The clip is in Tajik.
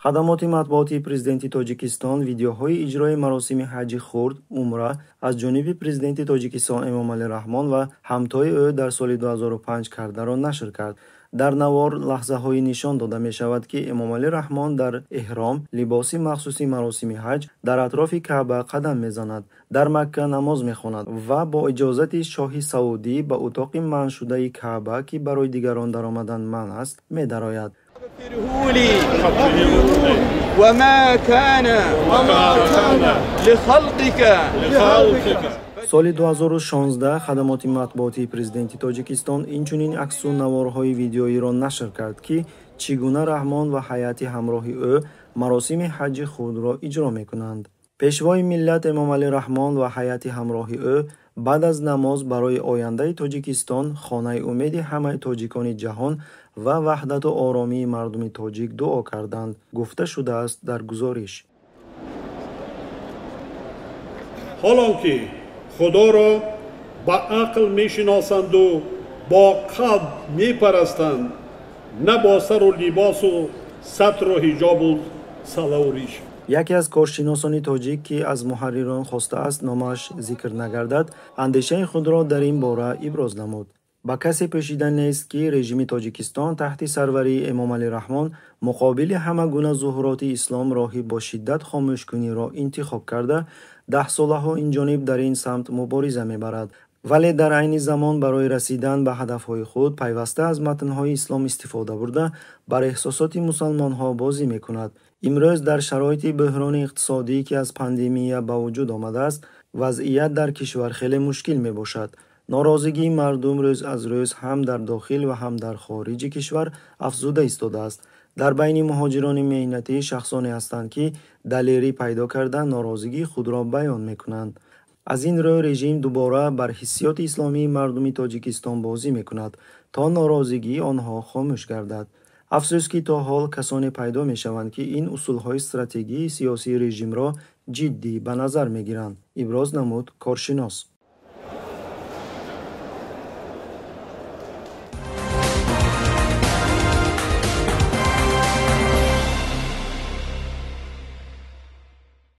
Хадамоти матбуотии президенти Тоҷикистон видеоҳои иҷрои маросими ҳаҷи хурд умра аз ҷониби президенти Тоҷикистон Эмомалӣ Раҳмон ва ҳамтои ӯ дар соли 2005 кардаро нашр кард. Дар навор лаҳзаҳое нишон дода мешавад, ки Эмомалӣ Раҳмон дар эҳром, либоси махсуси маросими ҳаҷ, дар атрофи Каъба қадам мезанад, дар Макка намоз мехонад ва бо иҷозати шоҳи Саудӣ ба утоқи манъшудаи Каъба, ки барои дигарон даромадан манъ аст, медарояд. Соли 2016 хадамоти матбуотии президенти Тоҷикистон инчунин аксу наворҳои видеоиро нашр кард, ки чӣ гуна Раҳмон ва ҳайати ҳамроҳи ӯ маросими ҳаҷи хурдро иҷро мекунанд. Пешвои миллат Эмомалӣ Раҳмон ва ҳайати ҳамроҳи ӯ баъд аз намоз барои ояндаи Тоҷикистон, хонаи умеди ҳамаи тоҷикони ҷаҳон ва ваҳдату оромии мардуми тоҷик дуо карданд, гуфта шудааст дар гузориш. Ҳолон ки Худоро ба ақл мешиносанду бо қалб мепарастанд, на бо сару либосу сатру ҳиҷобу салаву риш. Яке аз коршиносони тоҷик, ки аз муҳаррирон хостааст номаш зикр нагардад, андешаи худро дар ин бора иброз намуд. Ба касе пӯшида нест, ки режими Тоҷикистон таҳти сарварии Эмомалӣ Раҳмон муқобили ҳама гуна зуҳуроти ислом роҳи бо шиддат хомӯшкуниро интихоб карда, даҳсолаҳо инҷониб дар ин самт мубориза мебарад. Вале дар айни замон барои расидан ба ҳадафҳои худ пайваста аз матнҳои ислом истифода бурда, бар эҳсосоти мусалмонҳо бозӣ мекунад. Имрӯз дар шароити бӯҳрони иқтисодӣ, ки аз пандемия ба вуҷуд омадааст, вазъият дар кишвар хеле мушкил мебошад. Норозигии мардум рӯз аз рӯз ҳам дар дохил ва ҳам дар хориҷи кишвар афзуда истодааст. Дар байни муҳоҷирони меҳнатӣ шахсоне ҳастанд, ки далерӣ пайдо карда норозигии худро баён мекунанд. Аз ин рӯ режим дубора бар ҳиссиёти исломии мардуми Тоҷикистон бозӣ мекунад, то норозигии онҳо хомӯш гардад. Афсӯс, ки то ҳол касоне пайдо мешаванд, ки ин усулҳои стратегии сиёсии режимро ҷиддӣ ба назар мегиранд, иброз намуд коршинос.